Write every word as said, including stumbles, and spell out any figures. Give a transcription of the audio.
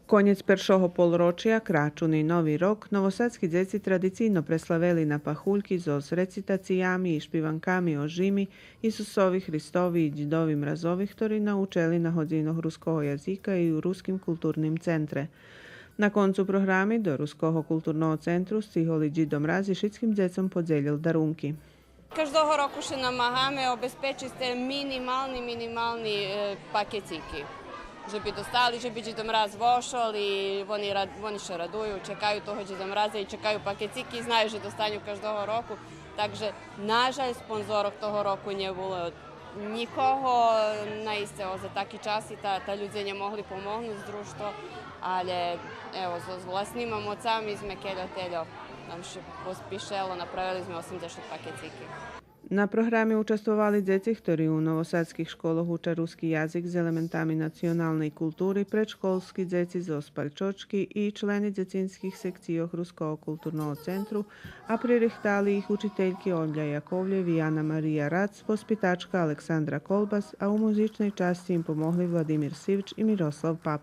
Конєц першого полрочия, Крачун и Нови рок, новосадски дзеци традицийно преславели на пахульки зоз рецитациями и шпиванками о жими, Исусови, Христови и Дїдови Мразови, хтори научели на годзинох руского язика и у Руским културним центре. На концу програми до Руского културного центру сцигол и Дїдо Мраз и шицким дзецом подзелєл дарунки. Каждого року ше намагаме обезпечиц те минимални, минимални, е, пакецики. Же би достали, же би Дїдо Мраз вошол и вони рад-, вони ше радую, чекаю того Дїдо Мраза и чекаю пакецики и знаю же достаню каждого року. Так же, на жаль, спонзорох того року нє було нїкого, наисце, о, за таки час и та, та людзе нє могли помогнуц з дружтво, алє, ево, з, з власнима моцами зме кельо-тельо, нам ше поспишело, направели зме осемдзешат пакецики. На програми участвовали дзеци хтори у новосадских школох уча руски язик з елементами националней култури, предшколски дзеци зоз Пальчочки и члени дзецинских секцийох Руского културного центру, а пририхтали их учительки Оля Яковлєв и Ана Мария Рац, воспитачка Александра Колбас, а у музичней часци им помогли Владимир Сивч и Мирослав Пап.